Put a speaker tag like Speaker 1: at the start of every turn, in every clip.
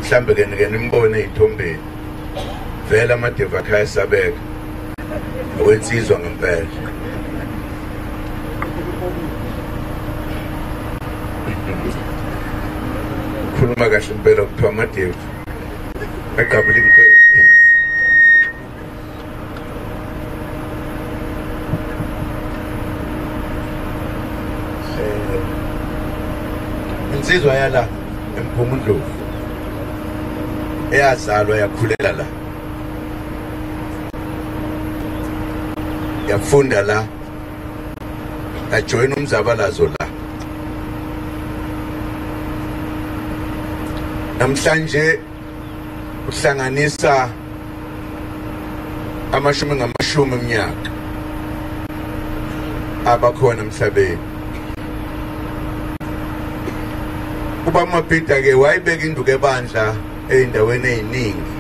Speaker 1: Mhlambe ke nike nimbone ey'thombeni vele amadevu akhe ayasabeka awensizwa ngempela. Khuluma kahle impela kuthiwa amadevu agqabula inkweli. Insizwa yala eMgungundlovu eyazalwa yakhulela la, yafunda la, yajoyina umzabalazo la. Namhlanje uhlanganisa amashumi ngamashumi eminyaka abakhona emhlabeni. Uba Mabhida ke wayibeka induku ebandla ey'ndaweni ey'ningi,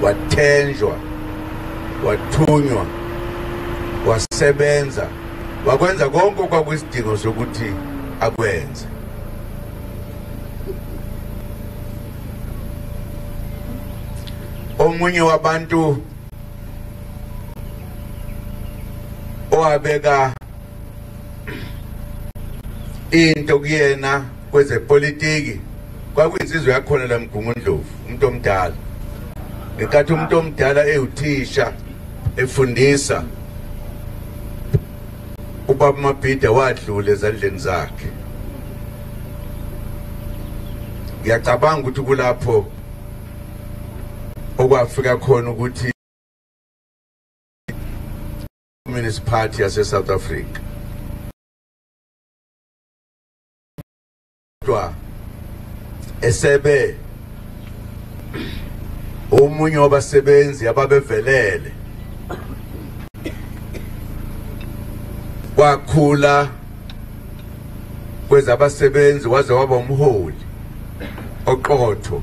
Speaker 1: wathenjwa, wathunywa, wasebenza, wakwenza konke okwakuyisidingo sokuthi akwenze. Omunye wabantu owabeka into kuyena kwezepolitiki kwakuyinsizwa yakhona la Mgungundlovu, umuntu omdala. Ngenkathi umuntu omdala ewuthisha efundisa, ubaba Mabhida wadlula ezandleni zakhe. Ngiyacabanga ukuthi kulapho okwafika khona ukuthi Communist Party yase South Africa esebe omunye wabasebenzi ababevelele wakhula kwezabasebenzi waze waba umholi oqotho,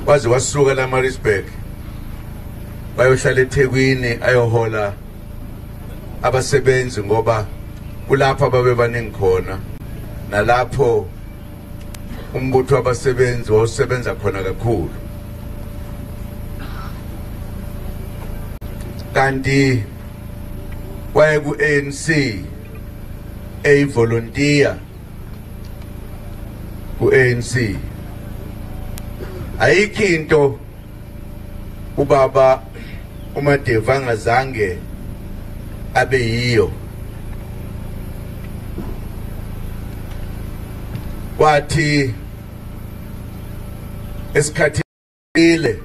Speaker 1: waze wasuka la Maritzburg wayohlala eThekwini ayohola abasebenzi ngoba kulapho ababebaningi khona nalapho umbutho wabasebenzi wawusebenza khona kakhulu. Kanti waye ku-ANC eyivolontiya ku-ANC. Ayikho into ubaba uMadevu angazange abe yiyo. Kwathi esikhathini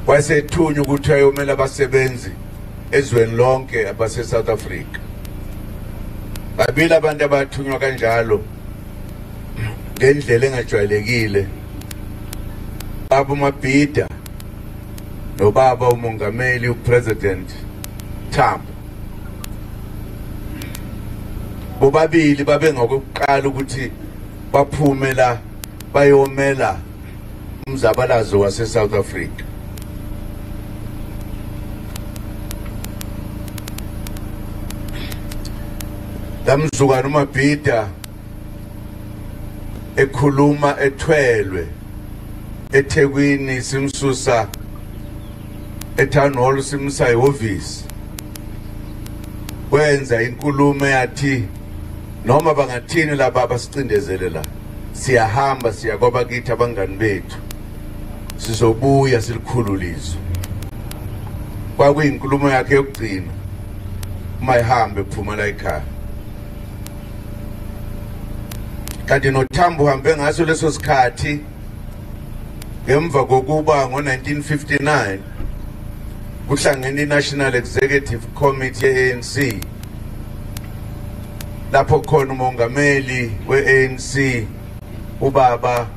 Speaker 1: wasethunywa ukuthi ayomela abasebenzi ezweni lonke abase South Africa. Babili abantu abathunywa kanjalo ngendlela engajwayelekile, baba uMabhida nobaba umongameli uPresident Tambo. Bobabili babe ngokuqala ukuthi baphume la bayomela umzabalazo wase South Africa. Lamzukwana uMabhida ekhuluma ethwelwe eThekwini, simsusa eTown Hall simsa ehhovisi, wenza inkulumo yathi noma bangathini laba abasicindezele la, siyahamba siya kwabakithi abangani bethu, sizobuya silikhulule izwe. Kwakuyinkulumo yakhe yokugcina uma ihambe ephuma la ekhaya. Kanti noThambo uhambe ngaso leso sikhathi ngemva kokuba ngo-1959 kuhlangene i-National Executive Committee ye-ANC, lapho khona umongameli we-ANC ubaba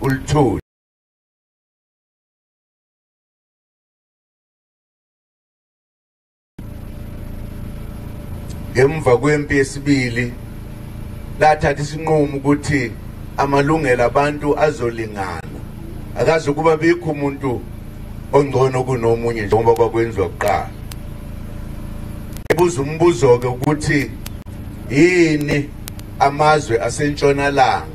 Speaker 1: uLuthuli ngemva kwempi yesibili lathatha isinqumo ukuthi amalungelo abantu azolingana, akaze kuba bikho umuntu ongcono kunomunye njengoba kwakwenziwa kuqala. Ebuza umbuzo ke ukuthi yini amazwe asentshonalanga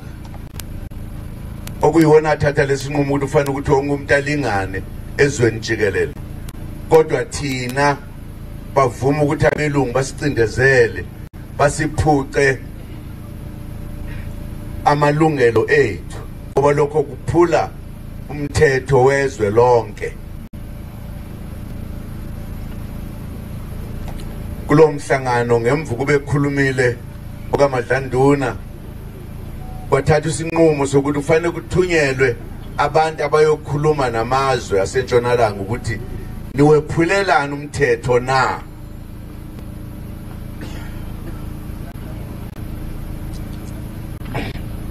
Speaker 1: Okuyiwona athatha lesinqumo ukuthi ufanele ukuthi wonke umuntu alingane ezweni jikelele. Kodwa thina bavuma ukuthi abelungu basicindezele, basiphuce amalungelo ethu, ngoba lokho kuphula umthetho wezwe lonke. Kulo mhlangano ngemva kube khulumile okaMadlanduna, kwathatha isinqumo sokuthi kufanele kuthunyelwe abantu abayokhuluma namazwe asentshonalanga ukuthi niwephulelana umthetho na.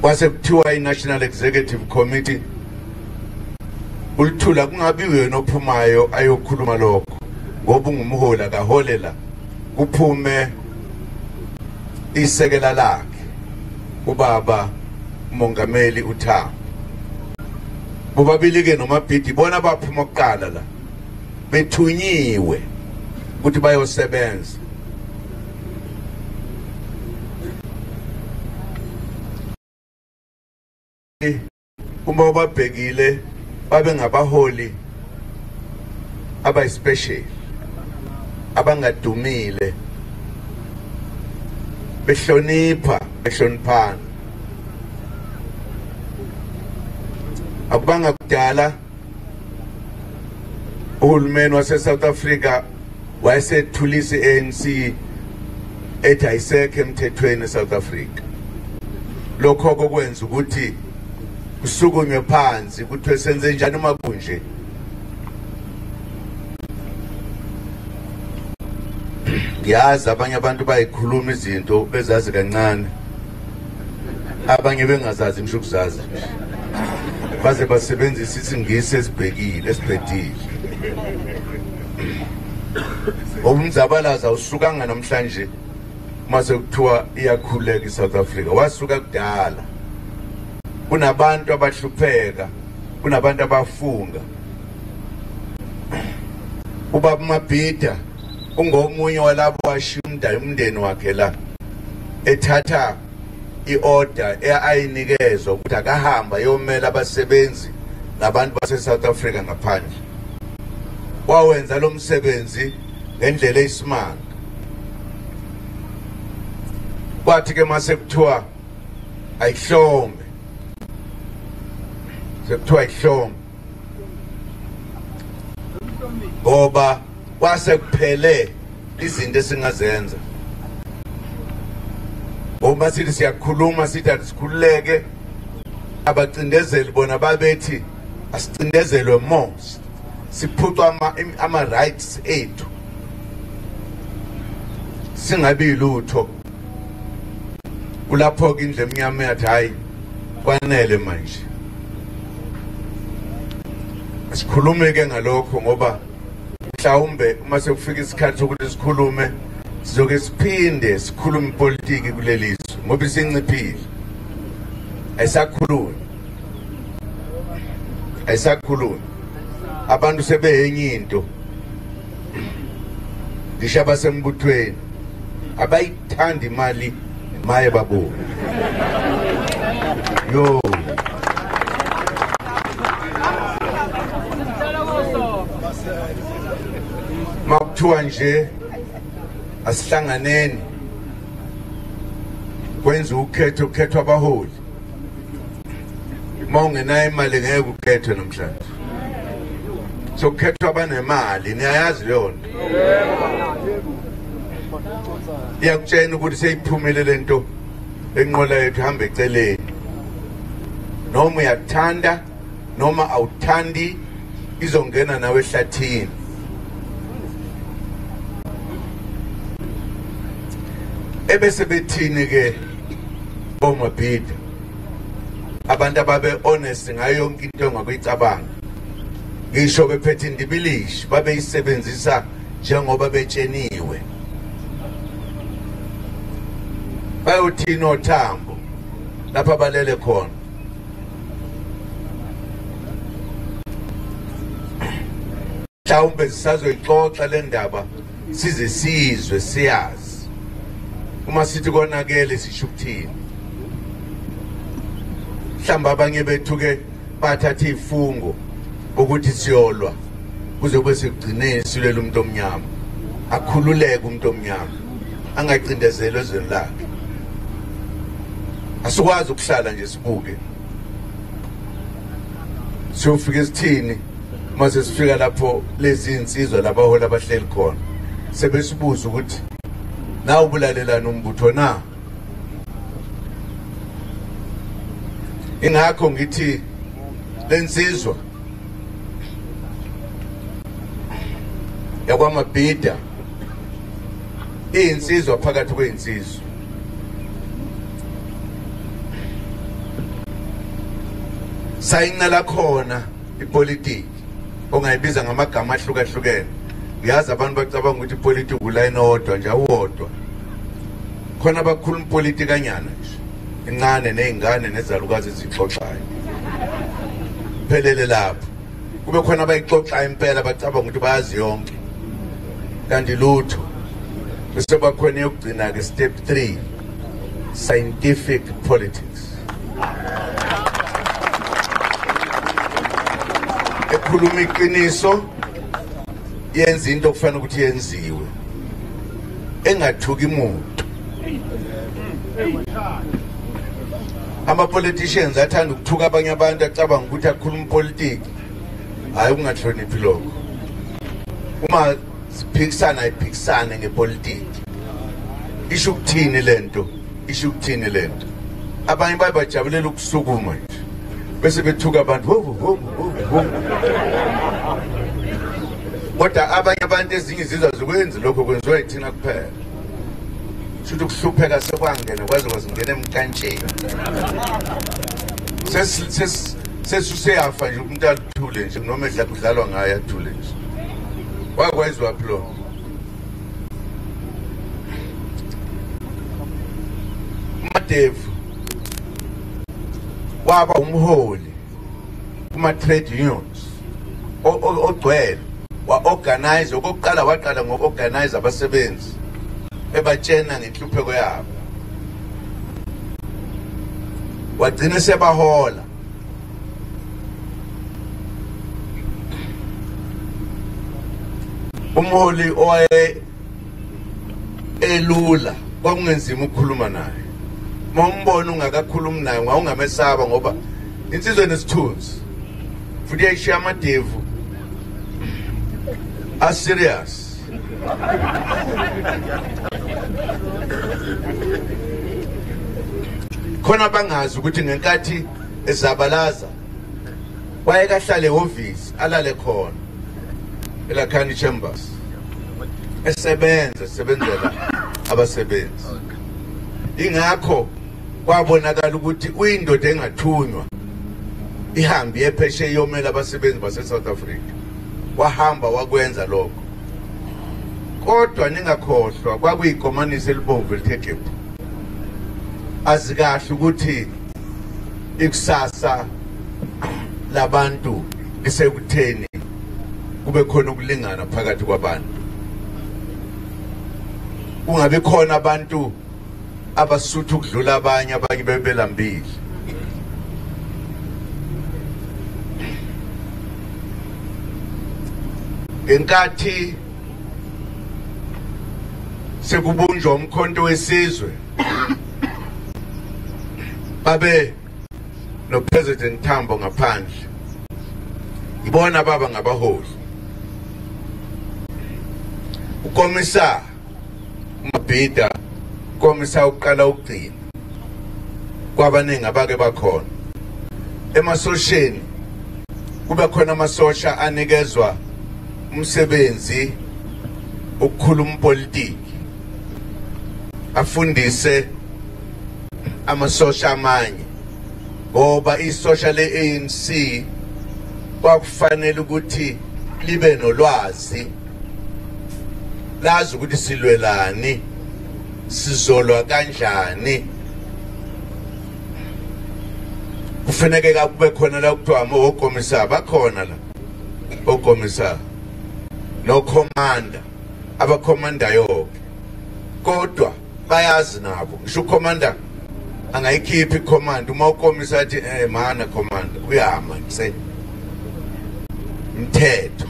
Speaker 1: Kwase kuthiwa i-National Executive Committee ulithula kungabi wena ophumayo ayokhuluma lokho, ngoba ungumholi akaholela, kuphume isekela lakhe ubaba umongameli uThabo. Bobabili ke noMabhidi bona baphuma kuqala la bethunyiwe ukuthi bayosebenza. Uma ubabhekile babe ngabaholi abayispecial, abangadumile, behlonipha, behloniphana. Akubanga kudala uhulumeni wase South Africa wayesethulisa i-ANC ethi ayisekho emthethweni eSouth Africa. Lokho kokwenza ukuthi kusukunywe phansi kuthiwe senze njani uma kunje. Ngiyazi abanye abantu bayikhuluma izinto bezazi kancane, abanye bengazazi ngisho ukuzazi, baze basebenzise isiNgisi esibhekile esibhedile. Umzabalazo awusukanga namhlanje mase kuthiwa iyakhuleka iSouth Africa, wasuka kudala. Kunabantu abahlupheka, kunabantu abafunga. Ubaba Mabhida ungomunye walabo washiya umndeni wakhe la ethatha iorder ayinikezwa ukuthi akahamba yomela abasebenzi nabantu base South Africa ngaphandle. Wawenza lo msebenzi ngendlela eyisimanga. Kwathi ke mase kuthiwa ayihlome, sekuthiwa ayihlome ngoba kwase kuphele izinto esingazenza. Ngoba sithi siyakhuluma sithi asikhululeke, abacindezeli bona babethi asicindezelwe more, siphucwa ama rights ethu, singabi lutho. Kulapho ke indlu emnyama yathi hayi kwanele manje, asikhulume ke ngalokho, ngoba mhlawumbe uma sekufika isikhathi sokuthi sikhulume sizoke siphinde sikhulume ipolitiki kuleli zwe, ngoba isinciphile, ayisakhulumi, ayisakhulumi. Abantu sebeyenye into, ngisho abasembuthweni abayithandi imali maye babo. Yo, makuthiwa nje asihlanganeni kwenza ukhetho, kukhethwa abaholi. Uma ungenayo imali ngeke ukhethwe namhlanje. So kukhethwa abanemali, niyayazi leyo nto. Iyakutshena ukuthi seyiphumile lento enqola yethu hamba eceleni. Noma uyathanda noma awuthandi izongena nawe ehlathini. Ebese bethini ke oMabhida, abantu ababe honest ngayo yonke into engakuyicabanga, ngisho bephethe indibilishi babeyisebenzisa njengoba betsheniwe. Bayothini othambo lapha balele khona? Mhlawumbe sisazoyixoxa le ndaba size sizwe siyazi. Uma sithi konakele sisho ukuthini? Mhlawumbe abanye bethu ke Bathatha ifungo ukuthi siyolwa kuze kube sekugcineni silwele umuntu omnyama, akhululeke umuntu omnyama, angacindezelwa ezweni lakhe. Asikwazi ukuhlala nje sibuke. Siyofika esithini mase sifika lapho lezi insizwa labahola abahleli khona sebesibuza ukuthi nawe ubulalelana umbutho na? Ingakho ngithi lensizwa yakwaMabhida iyinsizwa phakathi kweyinsizwa. Sayinqala khona ipolitiki ongayibiza ngamagama ahlukahlukene. Ngiyazi abantu bacabanga ukuthi ipolitiki ulayini owodwa nje, awodwa. Khona abakhuluma ipolitikanyana nje incane nezingane nezalukazi ezixoxayo, phelele lapho. Kube khona abayixoxayo impela bacabanga ukuthi bayazi yonke, kanti lutho. Bese bakhona yokugcina ke step 3, scientific politics, ekhuluma iqiniso, yenza into okufanele ukuthi yenziwe, engathuki umuntu. Ama politicians athanda ukuthuka abanye abantu, acabanga ukuthi akhuluma politiki. Hayi, ukungahloniphi lokho. Uma siphikisana, ayiphikisane ngepolitiki. Isho ukuthini lento? Isho ukuthini lento? Abanye baye bajabulela ukusukuma nje bese bethuka abantu, ho ho ho ho. Kodwa abanye abantu ezinye izizwe azikwenzi lokho, kwenziwa yithina kuphela. Shuthi ukuhlupheka sekwangena kwaze kwazingena emkantsheni. Sesuseyafa nje umuntu athule nje, noma edla kudlalwa ngaye athule nje. Wakwezwa phi lo? Madevu waba umholi kuma trade unions ogcwele, wa-organize. Okokuqala waqala ngoku-organize abasebenzi, ebatshena ngenhlupheko yabo, wagcina sebahola. Umholi owaye elula, kwakungenzima ukukhuluma naye. Uma umbona ungakakhulumi naye wawungamesaba, ngoba insizwa enesithunzi futhi yayishiya amadevu a-serious. Khona bangazi ukuthi ngenkathi ezabalaza wayekahlale ehhovisi, alale khona eLakhani Chambers, esebenza, esebenzela abasebenzi. Ingakho kwabonakala ukuthi uyindoda engathunywa ihambi yephesheya iyomela abasebenzi base-South Africa. Wahamba wakwenza lokho. Kodwa ningakhohlwa, kwakuyikomanisi elibomvu elithe gebhu, azi kahle ukuthi ikusasa labantu lisekutheni kube khona ukulingana phakathi kwabantu, kungabi khona abantu abasuthu ukudlula abanye, abanye bebelambile. Ngenkathi sekubunjwa umkhonto wesizwe, babe no President Tambo ngaphandle, ibona baba ngabaholi. Ukomisa uMabhida, komisa uqala ukugcina kwabaningi abake bakhona emasosheni. Kube khona amasosha anikezwa umsebenzi ukukhuluma politiki, afundise amasosha amanye, ngoba isosha le-ANC kwakufanele ukuthi libe nolwazi, lazi ukuthi silwelani, sizolwa kanjani. Kufuneke kube khona la kuthiwa okomisa bakhona la, okomisa nokhomanda abakhomandayo, kodwa bayazi nabo. Ngisho ukhomanda Angayikhiphi icommand uma ukomisa athi mana command uyama nse. Mthetho.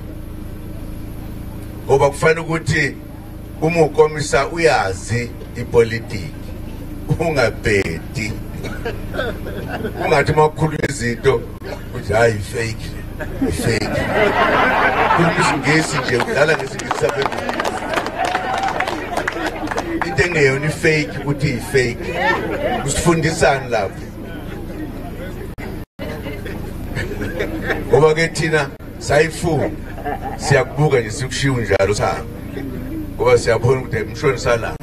Speaker 1: Ngoba kufanele ukuthi uma ukomisa uyazi ipolitiki. Ungabhedi. Ungathi makukhuluma izinto uthi hayi fake fake. Khuluma isiNgisi nje udlala ngesiNgisi sabelungu. Into engeyona ifake ukuthi ifake. Usifundisani lapho? Ngoba ke thina sayifuna siyakubuka nje sikushiya njalo sihamba. Ngoba siyabona ukuthi emshoni salanga.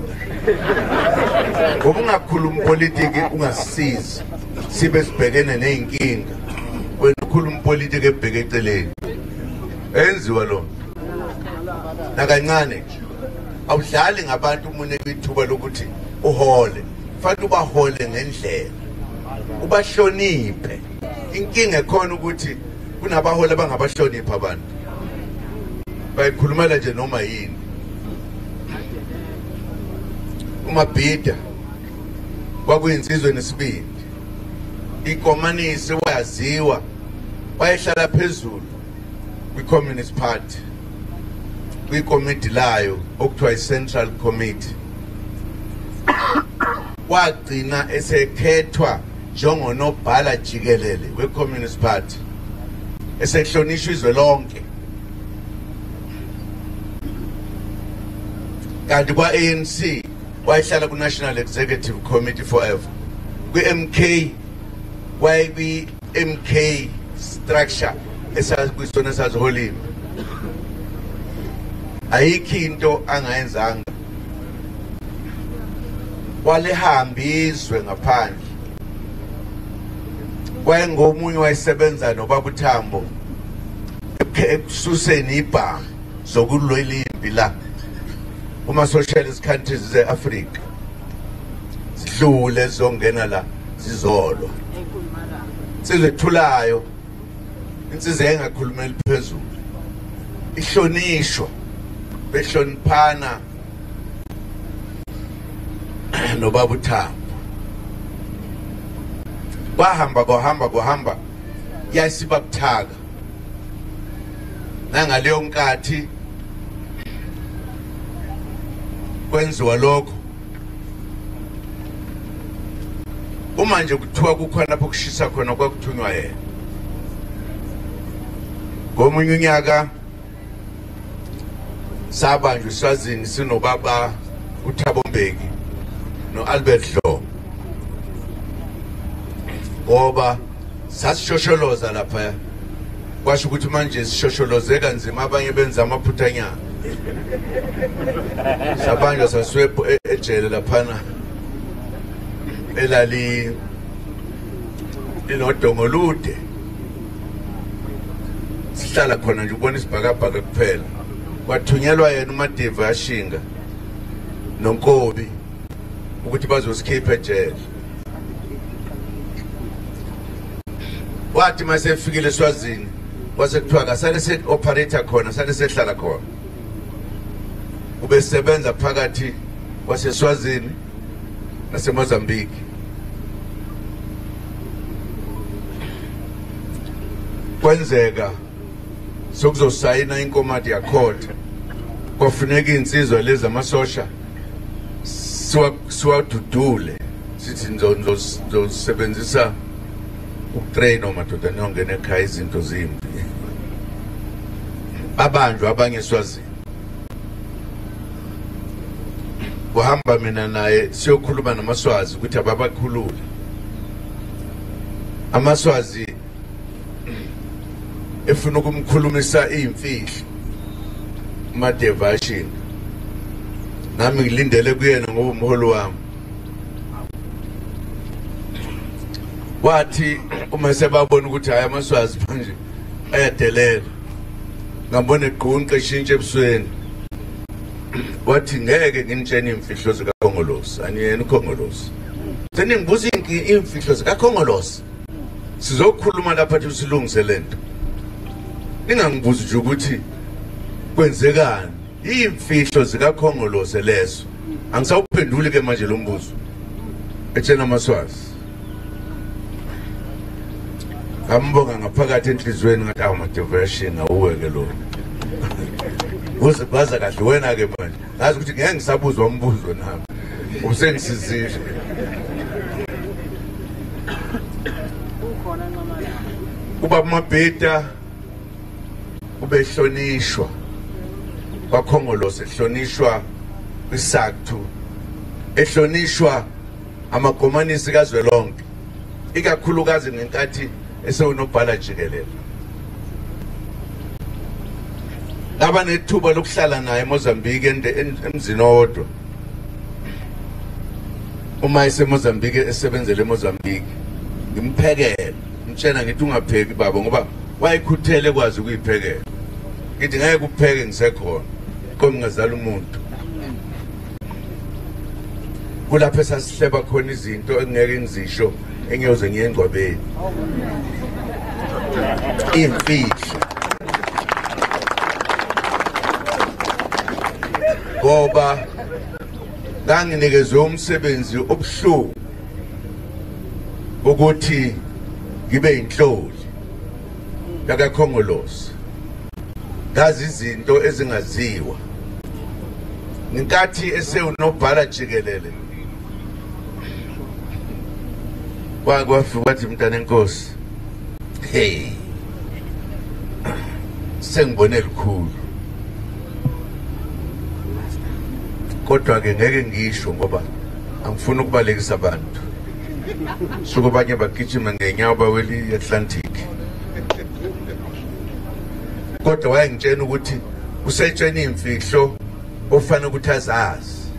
Speaker 1: Ngoba ungakhuluma politiki ungasisizi sibe sibhekene nezinkinga. Wena ukhuluma politiki ebheke eceleni. Enziwa lo. Nakancane nje. Awudlali ngabantu umunike ithuba lokuthi uhole. Fanele ubahole ngendlela. Ubahloniphe. Inkinga ekhona ukuthi kunabaholi abangabahloniphi abantu. Bayikhulumela nje noma yini. uMabhida kwakuyinsizwe nesibindi. Ikomanisi wayaziwa, wayehlala phezulu kwi-Communist Party, kwikomiti layo okuthiwa i-Central Committee. Wagcina esekhethwa njengonobhala jikelele we-Communist Party, esehlonishwa izwe lonke. Kanti kwa-ANC wayehlala ku-National Executive Committee forever. Kwi-MK wayekwi-MK structure esakwisona saziholile. Ayikho into angayenzanga. Walihamba izwe ngaphandle. Wayengomunye wayesebenza nobaba uThambo ekususeni ibhamu zokulwela impi la kuma socialist countries ze-Africa. Sidlule zongena la zizolwa. Insizwe ethulayo, insizwe engakhulumeli phezulu, ihlonishwa, behloniphana nobaba uThambo. Kwahamba kwahamba kwahamba yasiba buthaka. Nangaleyo nkathi kwenziwa lokho. Uma nje kuthiwa kukhona lapho kushisa khona kwakuthunywa yena. Ngomunye unyaka sabanjwa eSwazini sinobaba uThabo Mbeki no-Albert Dlomo, ngoba sasishosholoza lapha. Kwasho ukuthi manje sishosholoze kanzima, abanye benza amaphuthanyana. Sabanjwa sasiwe ejele laphana elali linodongo olude, sihlala khona nje ubona isibhakabhaka kuphela. Kwathunyelwa yena uMadiva Yashinga noNkobi ukuthi bazosikhipha ejele. Wathi masefikile eSwazini kwase kuthiwa kasale se-operator khona, sale sehlala khona. Ubesebenza phakathi kwaseSwazini naseMozambique. Kwenzeka sokuzosayina inkomati yakhona, kwafuneka insizwa lezi amasosha siwadudule, sithi nizosebenzisa ukutrain madoda niyongena ekhaya izinto zimbi. Babanjwa abanye eSwazini. Kuhamba mina naye siyokhuluma namaSwazi ukuthi ababakhulule. AmaSwazi efuna ukumkhulumisa imfihlo uMadeva Ashinga. Nami ngilindele kuyena ngoba umholi wami. Wathi uma sebabona ukuthi hayi amaSwazi manje ayadelela, ngambona egqunqa eshintshe ebusweni. Wathi ngeke nginitshene imfihlo zikaKhongolose, aniyena uKhongolose. Seningibuza imfihlo zikaKhongolose, sizokhuluma lapha thi silungise lento. Ningangibuzi nje ukuthi kwenzekani, imfihlo zikaKhongolose lezo. Angisawuphenduli ke manje lo mbuzo. Etshena amaswazi. Ngambonga ngaphakathi enhliziyweni ngathi awu motivation awuweke lo. Uzibaza kahle wena ke manje. Ngazi ukuthi ngeke ngisabuzwa umbuzo nami. Usengisizile.
Speaker 2: Ukhona Nxamalala.
Speaker 1: Ubaba Mabhida ubehlonishwa kwaKhongolose, ehlonishwa kwiSACTU, ehlonishwa amakomanisi kazwelonke, ikakhulukazi ngenkathi esewunobhala jikelele. Ngaba nethuba lokuhlala naye eMozambique emzini owodwa. Uma eseMozambique esebenzele eMozambique, ngimphekele, ngitshena ngithi ungapheki baba ngoba wayekhuthele kwazi ukuyiphekela. Ngithi ngeke upheke ngisekhona, qomi ngazala umuntu. Kulapho esasihleba khona izinto engeke ngizisho engiyoze ngiye engcwabeni. Imfihlo. Ngoba nganginikezwe umsebenzi obuhlungu ukuthi ngibe inhloli yakaKhongolose. Ngazi izinto ezingaziwa. Ngenkathi esewunobhala jikelele kwafika wathi mntana enkosi, hey, sengibone elikhulu, kodwa ke ngeke ngisho ngoba angifuni ukubalekisa abantu. Suke abanye bagijima ngenyawo baweli i-Atlantic. Kodwa wayengitshena ukuthi usetshena imfihlo ofanele ukuthi azazi.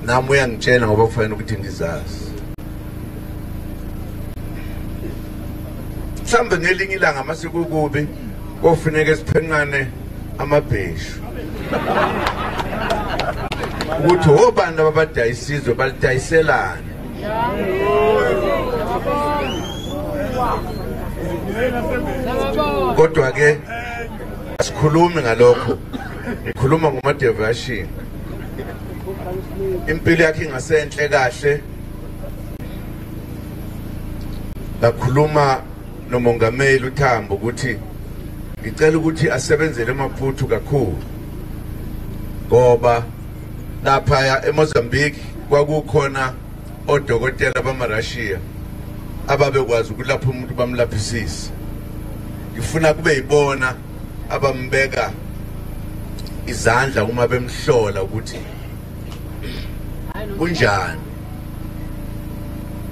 Speaker 1: Nami uyangitshena ngoba kufanele ukuthi ngizazi. Mhlawumbe ngelinye ilanga masekukubi kofuneka siphenqane amabheshu ukuthi obani ababadayisizwe balidayiselana. Kodwa ke asikhulumi ngalokho, ngikhuluma ngoMadevashinga. Impilo yakhe ingasenhle kahle. Ngakhuluma nomongameli uThambo ukuthi ngicela ukuthi asebenzele eMaputo kakhulu, ngoba lapha eMozambique kwakukhona odokotela bamaRussia ababekwazi ukulapha umuntu bamlaphisise. Ngifuna kube yibona abambeka izandla uma bemhlola ukuthi kunjani.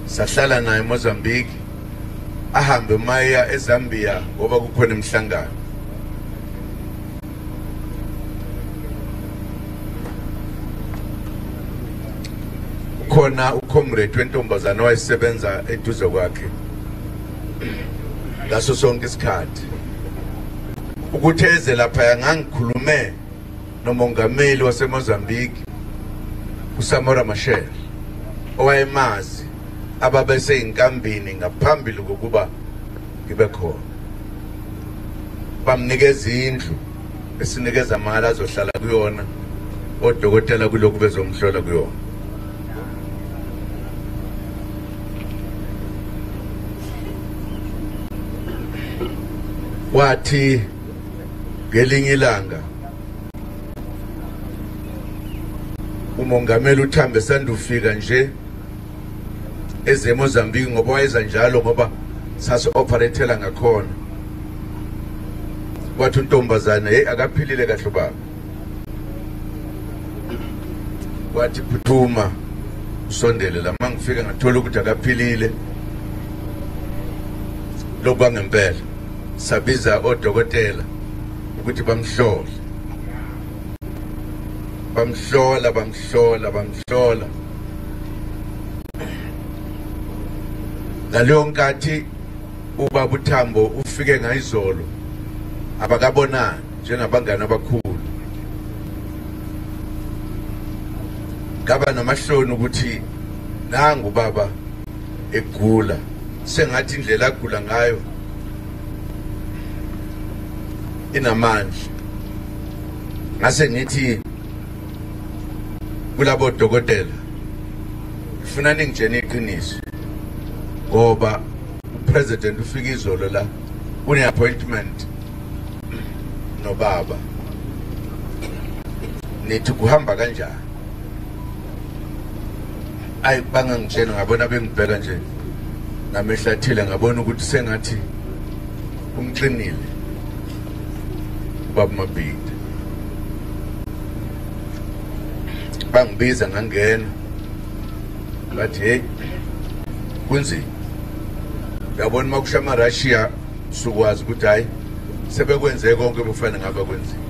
Speaker 1: Sahlala naye eMozambique, ahambe maya eZambia ngoba kukhona imihlangano. Khona ucomrade wentombazana owayesebenza eduze kwakhe ngaso sonke isikhathi. Ukuthi eze lapha ngangikhulume nomongameli waseMozambique uSamora Machel owayemazi ababeseyinkampini ngaphambili kokuba ngibe khona. Bamnikeza indlu esinikeza amali azohlala kuyona, odokotela kulokhu bezomhlola kuyona. Wathi ngelinye ilanga umongameli uThambo esandufika nje eze eMozambique, ngoba wayeza njalo ngoba sasi-operate-ela ngakhona. Wathi untombazana, hey, akaphilile kahle baba. Wathi phuthuma usondele la. Mangifika ngathola ukuthi akaphilile. Lokhu kwangempela sabiza odokotela ukuthi bamhlole. Bamhlola, bamhlola, bamhlola. Ngaleyo nkathi ubaba uThambo ufike ngayizolo, abakabonani njengabangani abakhulu. Ngaba namahloni ukuthi nangu baba egula, sengathi indlela agula ngayo inamandla. Ngase ngithi kulabo dokotela, Ngifuna ningitshene iqiniso ngoba upresident ufika izolo la une appointment nobaba. Nithi kuhamba kanjani? Ayi bangangitshela, ngabona bengibheka nje ngamehlo athile, ngabona ukuthi sengathi umqinile ubaba Mabhida. Bangibiza ngangena, bathi hey kunzima, uyabona uma kusha ama-Russia sukwazi ukuthi hayi sebekwenze konke bufana ngabe kwenzile.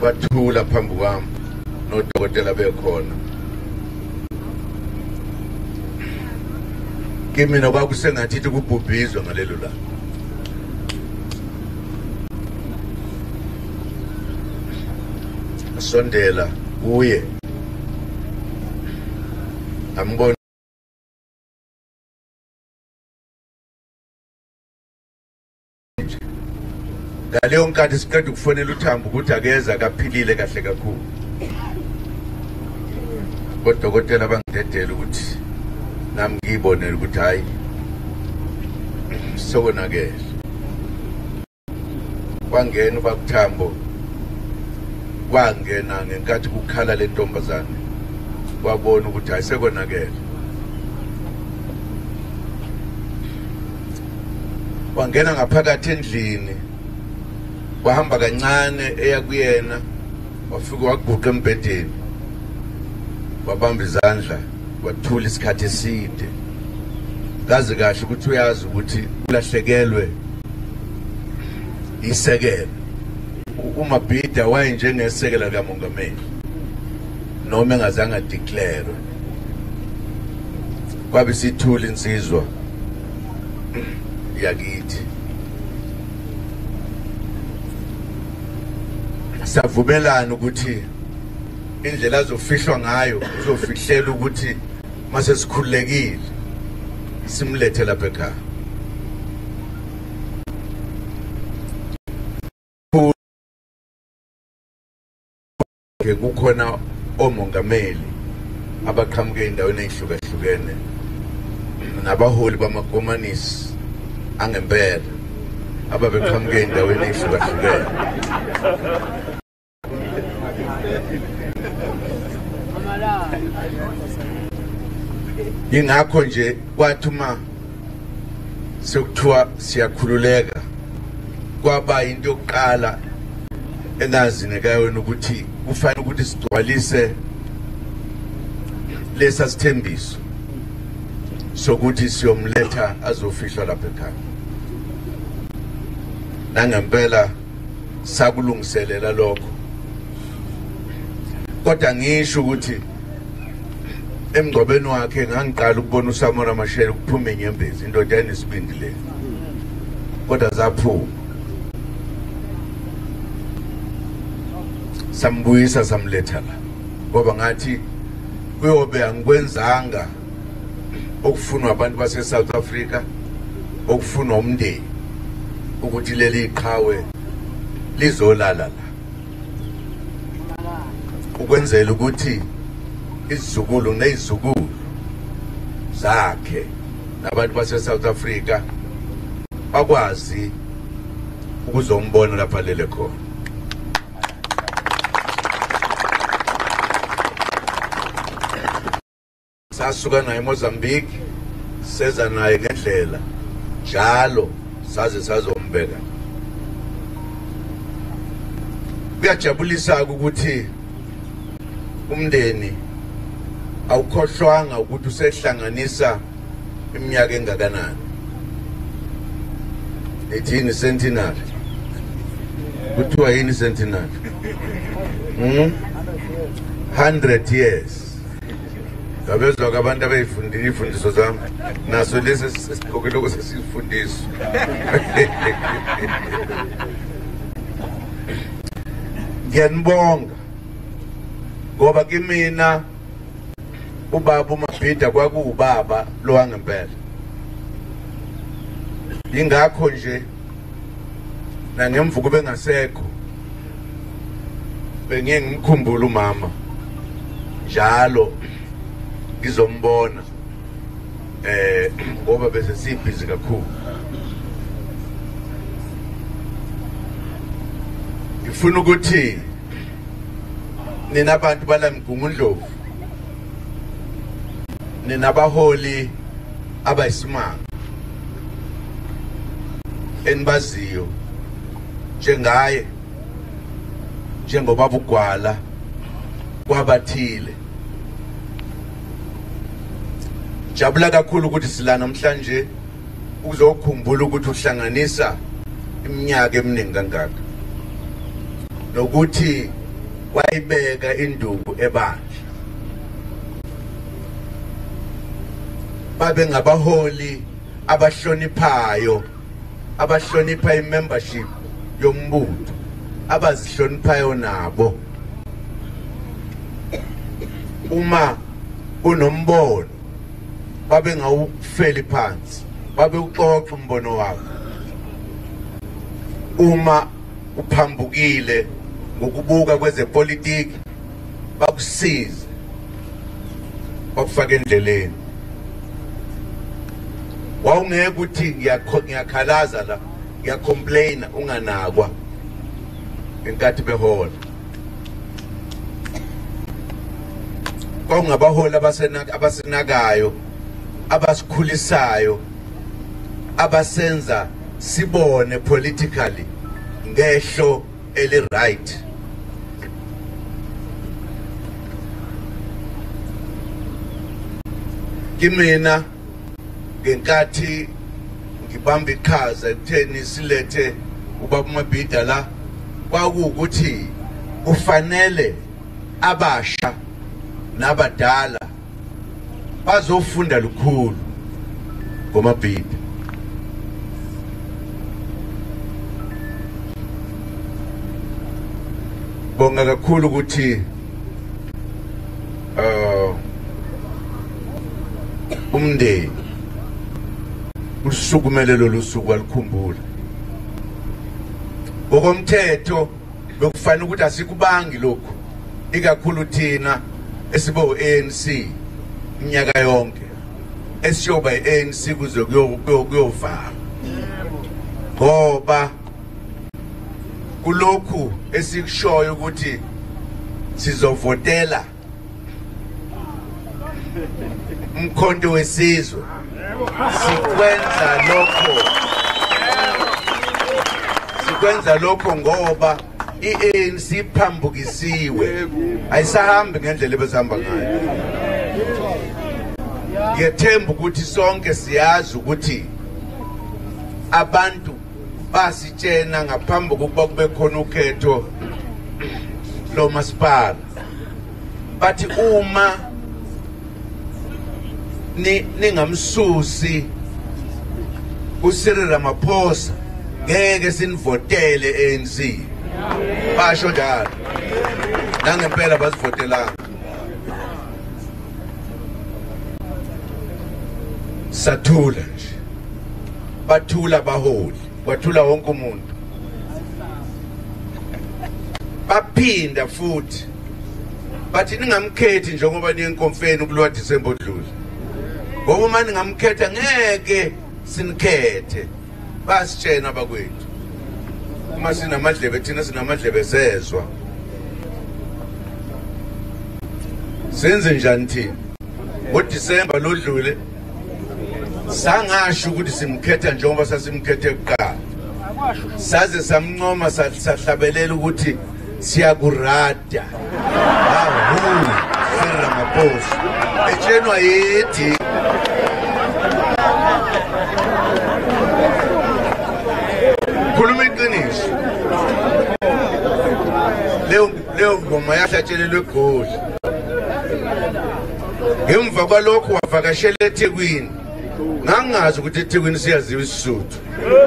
Speaker 1: Bathula phambi kwami nodokotela bekhona. Kimina kwakusengathi ithi kubhubhizwa ngalelo langa. Asondela kuye ambona ngaleyo nkathi siqeda ukufonela uThambo ukuthi akeza akaphilile kahle kakhulu. Odokotela bangidedela ukuthi nami ngiyibonele ukuthi hayi sokonakele. Kwangena uBabuthambo, kwangena ngenkathi kukhala le ntombazane, wabona ukuthi hayi sekonakele. Wangena ngaphakathi endlini, wahamba kancane eya kuyena, wafika waguqa embhedeni, wabamba izandla, wathula isikhathi eside. Kazi kahle ukuthi uyazi ukuthi ulahlekelwe isekelo. uMabhida wayenjengesekela likamongameli noma engazange adeclare. Kwabe sithula insizwa yakithi, savumelana ukuthi indlela azofihlwa ngayo uzofihlela ukuthi mase sikhululekile simlethe lapha ekhaya. Kukhona omongameli abaqhamuke endaweni ezihlukahlukene nabaholi bamakomanisi angempela ababeqhamuke endaweni ezihlukahlukene. Ingakho nje kwathi uma sekuthiwa siyakhululeka kwaba into yokuqala engazineka yona ukuthi kufanele ukuthi sigcwalise lesa sithembiso sokuthi siyomletha azofihlwa lapha ekhaya. Nangempela sakulungiselela lokho, kodwa ngisho ukuthi emngcwabeni wakhe ngangiqala ukubona uSamora Machel ukuphuma inyembezi, indoda enesibindi le, kodwa zaphuma. Sambuyisa samletha la ngoba ngathi kuyobe angikwenzanga okufunwa abantu base South Africa, okufunwa umndeni ukuthi leli iqhawe lizolala la, ukwenzela ukuthi izizukulu nezizukulu zakhe nabantu base South Africa bakwazi ukuzombona lapha lele khona. Sasuka naye eMozambique, seza naye ngendlela njalo saze sazombeka. Kuyajabulisa ukuthi umndeni awukhohlwanga ukuthi usehlanganisa iminyaka engakanani. Ethini centenary? Kuthiwa yini centenary? 100 years. Ngabezwa abantu abayifundile ifundiso zami, naso lesi sigqoke lokho sesifundiso. Ngiyanibonga ngoba kimina ubaba uMabhida kwakuwubaba lo wangempela. Ingakho nje nangemva kube ngasekho Bengiye ngimkhumbule umama njalo ngizombona ngoba bese sibhizi kakhulu. Ngifuna ukuthi nina abantu bala Mgungundlovu, ninabaholi abayisimanga enibaziyo njengaye, njengobaba uGwala kwabathile. Jabula kakhulu ukuthi sila namhlanje ukuzokhumbula ukuthi uhlanganisa iminyaka eminingi kangaka, nokuthi wayibeka induku ebandla. Babe ngabaholi abahloniphayo, abahlonipha i-membership yombutho, abazihloniphayo nabo. Uma kunombono babe ngawufeli phansi, babe uxoxa umbono wakho. Uma uphambukile ngokubuka kwezepolitiki, bakusize, bakufake endleleni. Wawungeke ukuthi ngiyakhalaza la, ngiyacomplaina, unganakwa ngenkathi behola. Kwakungabaholi abasinakayo, abasikhulisayo, abasenza sibone politically ngehlo eli right. Kimina ngenkathi ngibamba iqhaza ekutheni silethe ubaba Mabhida la, kwakuwukuthi kufanele abasha nabadala bazofunda lukhulu ngoMabhida. Bonga kakhulu ukuthi umndeni usukumele lolu suku alikhumbula. Ngokomthetho bekufanele ukuthi asikubangi lokhu, ikakhulu thina esibo ANC iminyaka yonke, esiyoba iANC kuze kuyovala, ngoba kulokhu esikushoyo ukuthi sizovotela umkhonto wesizwe, sikwenza lokho ngoba iANC iphambukisiwe, ayisahambi ngendlela ebesihamba ngayo. Ngiyethemba ukuthi sonke siyazi ukuthi abantu basitshena ngaphambi kokuba kube khona ukhetho lomasipala, bathi uma ningamsusi uCyril Ramaphosa ngeke sinivotele ANC. Basho njalo, nangempela basivotelanga. Sathula nje, bathula abaholi, kwathula wonke umuntu. Baphinda futhi bathi ningamkhethi njengoba niye enkomfeni kulowa December odlule, ngoba uma ningamkhetha ngeke sinikhethe. Basitshena bakwethu, uma sinamadlebe thina sinamadlebe sezwa. Senze njani thina? NgoDisemba lodlule sangasho ukuthi simkhetha njengoba sasimkhethe kuqala, saze samncoma, sahlabelela ukuthi siyakurada ahu Cyril Ramaphosa, etshenwa yithi. Khuluma iqiniso, leyo ngoma yahlatshelelwe eGoli. Ngemva kwalokho wavakashela eThekwini. Ngangazi ukuthi eThekwini siyaziwa isiSuthu.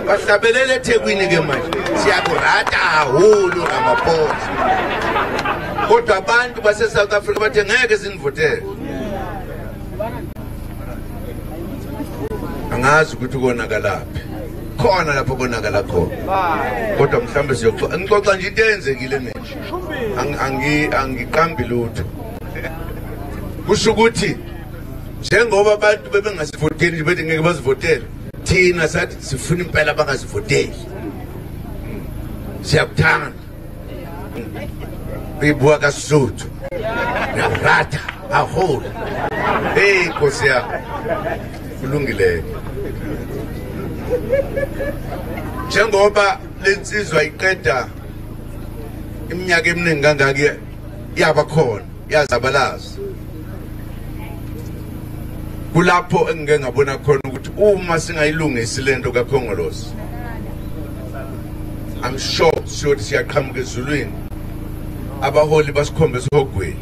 Speaker 1: Bahlabelela eThekwini ke manje, siyakurata hulu Ramaphosa. Kodwa abantu base South Africa bathe ngeke sinivotele. Angazi ukuthi konakalaphi, khona lapho konakala khona, kodwa mhlambe siyoxoxa. Ngixoxa nje into eyenzekile manje. Angiqambi lutho. Kusho ukuthi njengoba abantu bebengasivoteli bethi ngeke bazivotele, thina sathi sifuna impela bangasivoteli. Siyakuthanda. Re bua ka Sesotho. Re a rata haholo. Hey Nkosi yami. Kulungile. Njengoba lensizwa iqeda iminyaka eminingi kangaka yaba khona yazabalaza, kulapho engike ngabona khona ukuthi uma singayilungisi lento kaKhongolose, I'm sure siyothi siyaqhamuka ezulwini abaholi basikhombe esihogweni,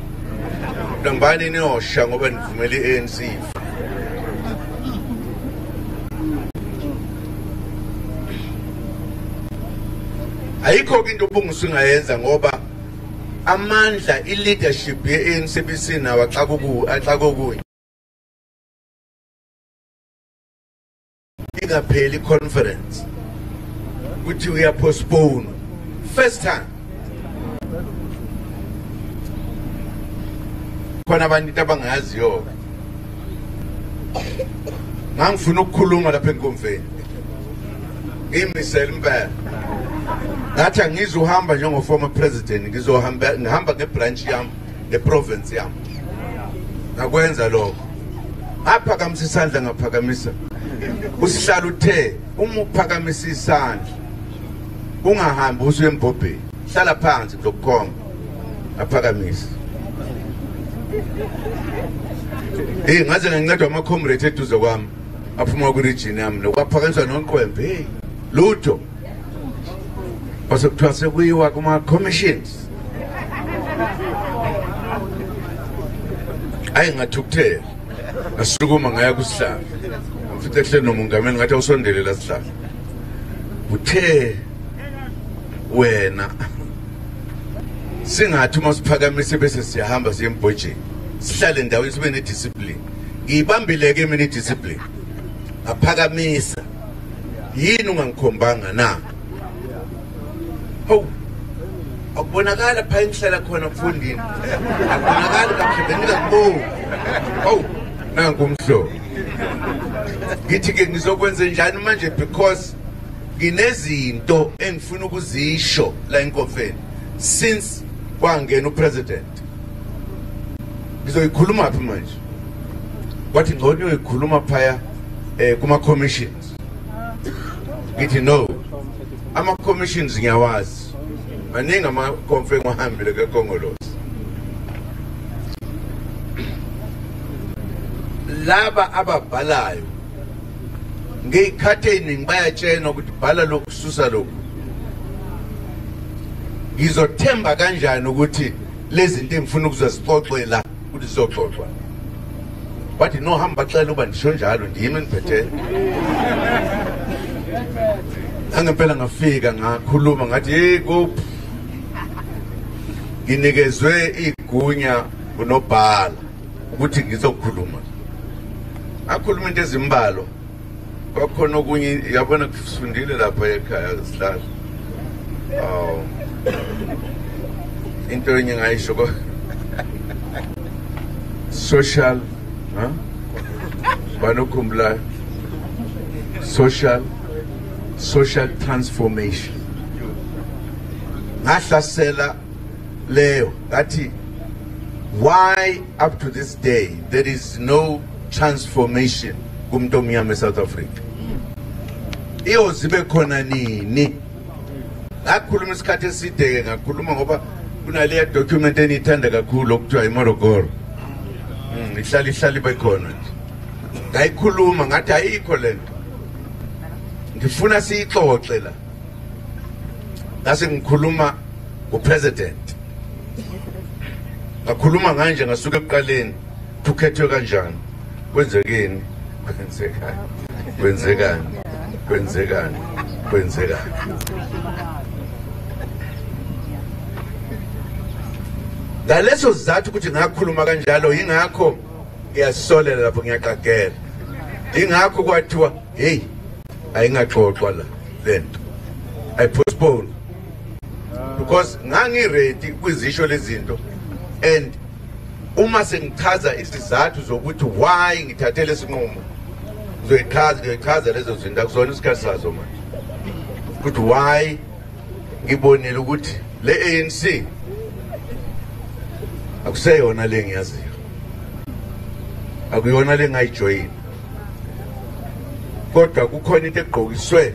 Speaker 1: ngibani niyosha ngoba nivumele i-ANC. Ayikho into obungusingayenza ngoba amandla i-leadership ye-ANC nawo axakokunye. Ingapheli conference kuthi uya postpone first time. Khona abantu abangayaziyo. Ngangifuna ukukhuluma lapha enkomfeni. Ngimisele impela. Ngathi angizuhamba njengo former president, ngizohamba ngihamba ngebranch yami, neprovince yami. Ngakwenza lokho. Ngaphakamisa isandla, ngaphakamisa. Usihlalo uthe uma uphakamisa isandla ungahambi usuye embhobheni, hlala phansi ngizokukhomba. Ngaphakamisa. Hey, ngaze ngancedwa ama comrades eduze kwami aphuma ku region yami lokuphakanyiswa noNqwembe. Hey, lutho. Base kuthiwa sekuyiwa kuma commissions. Ayi ngathukuthela. Ngasukuma ngaya kusihlalo. Mfithe ehleli nomongameli ngathi awusondele la sihlalo. Uthe wena singathi uma siphakamise bese siyahamba siye embhojeni, sihlale endaweni sibe nediscipline. Ngiyibambile ke mina idiscipline. Ngaphakamisa. Yini ungangikhombanga na? Hawu, akubonakala pha engihlala khona mfundini. Akubonakali kahle bengingakuboni. Hawu, nangu umhlobo. Ngithi ke ngizokwenza njani manje because nginezinto engifuna ukuzisho la enkomfeni since kwangena upresident. Ngizoyikhuluma phi manje? Wathi ngcono uyoyikhuluma phaya kuma commissions. Ngithi no, ama commissions ngiyawazi. Maningi amakonfe engihambile kaKhongolose. Laba ababhalayo ngeyikhathi eziningi bayatshena ukuthi bhala lokhu, susa lokhu. Ngizothemba kanjani ukuthi lezi zinto engifuna ukuzozixoxela ukuthi zizoxoxwa? Wathi no, hamba xela uba ndisho njalo, ndimi ngiphethe. Angempela ngafika ngakhuluma ngathi hey kuphi, nginikezwe igunya unobhala ukuthi ngizokhuluma. Akhuluma into ezimbalwa. Kwakhona okunye yabona kusifundile lapha ekhaya sihlala. Oh. Into enye ngayisho ko social, ha? Banokhumbula social transformation. Ngahlasela leyo ngathi why up to this day there is no transformation kumuntu omnyama eSouth Africa. Iyozibe khona nini? Ngakhuluma isikhathi eside ke ngakhuluma ngoba kunaleya document eniyithanda kakhulu okuthiwa iMorogoro. Ihlala ihlala ibe khona nje. Ngayikhuluma ngathi ayikho lento. Ngifuna siyixoxe la. Ngase ngikhuluma ngopresident. Ngakhuluma kanje ngasuka ekuqaleni ukhethwe kanjani? Kwenzekeni? Kwenzekani? Kwenzekani? Kwenzekani? Kwenzekani? Ngaleso sizathu ukuthi ngakhuluma kanjalo yingakho ngiyasolela lapho ngiyaqagela. Ingakho kwathiwa hey ayingaxoxwa la lento. I postpone. Because ngangi-ready kwizisho lezinto, and uma sengichaza isizathu zokuthi why ngithathe lesinqumo, ngizoyichaza lezo zinto, akuzona isikhathi sazo manje. Ukuthi why ngibonile ukuthi le ANC akuseyona le ngiyaziyo, akuyona le ngayijoyina, kodwa kukhona into egqokiswe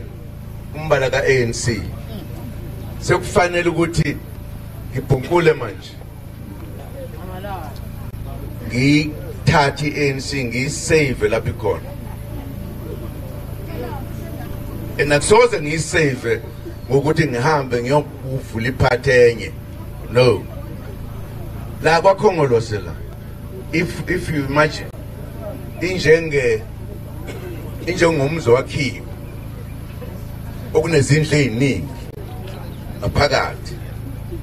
Speaker 1: umbala ka-ANC. Sekufanele ukuthi ngibhunkule manje, ngithathe i-ANC ngiyisave lapho ikhona. And akusoze ngiyisave ngokuthi ngihambe ngiyokuvula iphathi enye. No. La kwaKhongolose la, if you imagine, injengomzi wakhiwe okunezindlu eziningi ngaphakathi.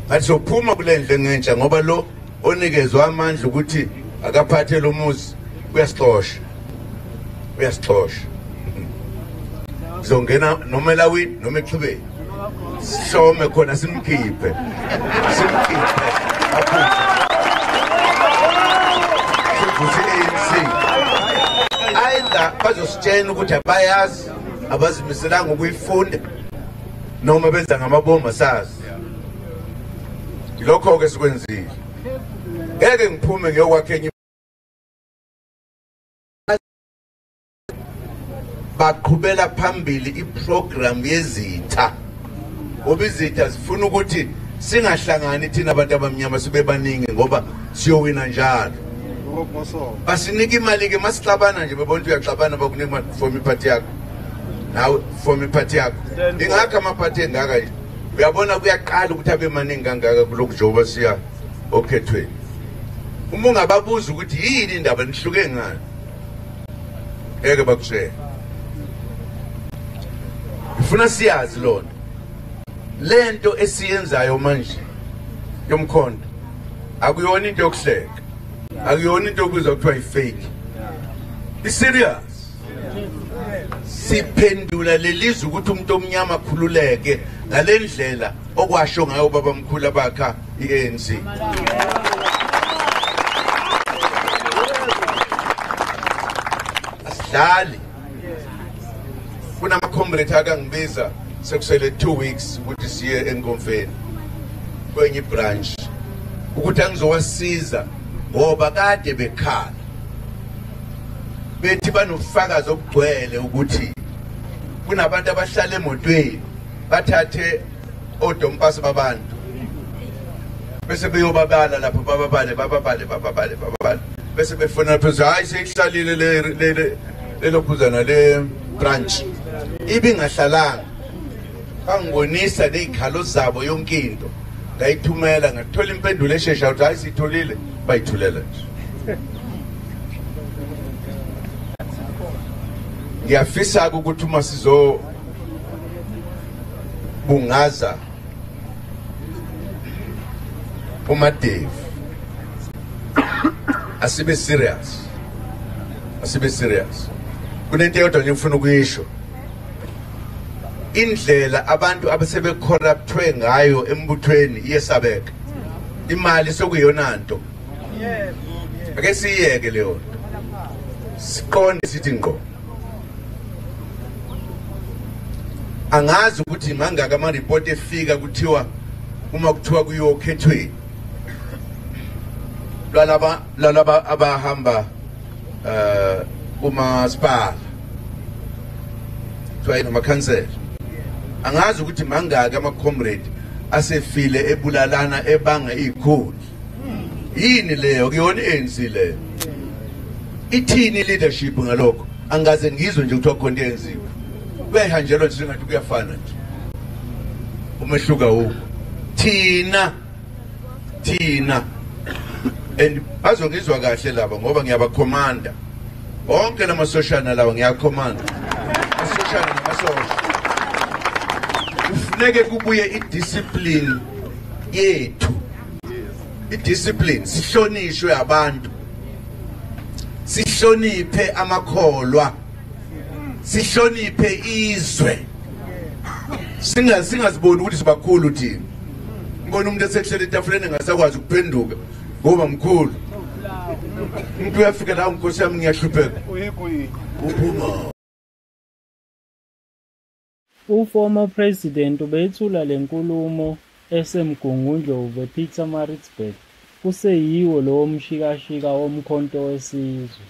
Speaker 1: Ngathi sophuma kule ndlu engentsha ngoba lo onikezwa amandla ukuthi akaphathe lo muzi uyasixosha, uyasixosha. Sizongena noma elawini noma exhibeni, sihlome khona, simkhiphe, simkhiphe aphume. Sivuse i-ANC. Either bazositshela ukuthi abayazi, abazimiselanga ukuyifunda, noma benza ngamabomu, asazi. Lokho-ke sikwenzile. Ngeke ngiphume ngiyokwakha enye. Baqhubela phambili iprogram yezitha, ngoba izitha zifuna ukuthi singahlangani thina abantu abamnyama sibe baningi, ngoba siyowina njalo. Basinika imali-ke masixabana nje, bebona ukuthi uyaxabana, bakunika imali, form iphathi yakho, nawe form iphathi yakho. Ingakho amaphathi engaka nje, uyabona kuyaqala ukuthi abe maningi kangaka kulokhu njengoba siya okhethweni. Uma ungababuza ukuthi yini indaba, nihluke ngani, ngeke bakutshele. Ngifuna siyazi lona lento esiyenzayo manje yomkhonto, akuyona into yokuhleka, akuyona into okubizwa kuthiwa i-fake, i-serious. Siphendula lelizwe ukuthi umuntu omnyama akhululeke ngale ndlela okwasho ngayo babamkhulu abakha i-ANC. Asidlali. Kunama-comrade akangibiza sekusele 2 weeks ukuthi siye enkomfeni kwenye ibranch, ukuthi angizowasiza ngoba kade bekhala bethi banobufakazi obugcwele ukuthi kunabantu abahlala emotweni bathathe odompasi babantu bese beyobabala lapho, bababale bababale bababale bababale, bese befona phezulu, hayi seyihlalile le lelokhuzana le branch ibingahlalanga. Bangibonisa nezikhalo zabo, yonke into ngayithumela, ngathola impendulo eshesha ukuthi hayi sitholile, bayithulela nje. Ngiyafisa ukuthi uma sizo bungaza uMadevu asibe serious, asibe serious. Kunento eyodwa nje ngifuna ukuyisho, indlela abantu abasebecorruptwe ngayo embuthweni iyesabeka. Imali sekuyiyona nto, ake siyiyeke leyo nto, siqonde sithi ngqo. Angazi ukuthi mangaka ama-report efika kuthiwa uma kuthiwa kuyokhethweni lwalaba abahamba kumasipala, kuthiwa namakhansela, angazi ukuthi mangaki ama-comrade asefile ebulalana ebanga izikhundla. Yini leyo? Kuyona i-ANC leyo? Ithini leadership ngalokho? Angaze ngizwe nje kuthiwa khona into eyenziwe, kuyayihanjelwa nje sengathi kuyafana nje, umehluko awukho. Thina and bazongizwa kahle laba ngoba ngiyabakhomanda bonke lamasoshana lawa, ngiyakhomanda asoshana namasosha. Kufuneke kubuye idiscipline yethu, idiscipline, sihlonishwe abantu, sihloniphe amakholwa, sihloniphe izwe, singaziboni ukuthi sibakhulu thina. Ngibona umuntu esehlele etafuleni engasakwazi ukuphenduka ngoba mkhulu. Umuntu uyafika la, nkosi yami, ngiyahlupheka, uphuma.
Speaker 2: U-Former President ubethula le nkulumo eseMgungundlovu ePietermaritzburg kuseyiwo lowo mshikashika woMkhonto weSizwe.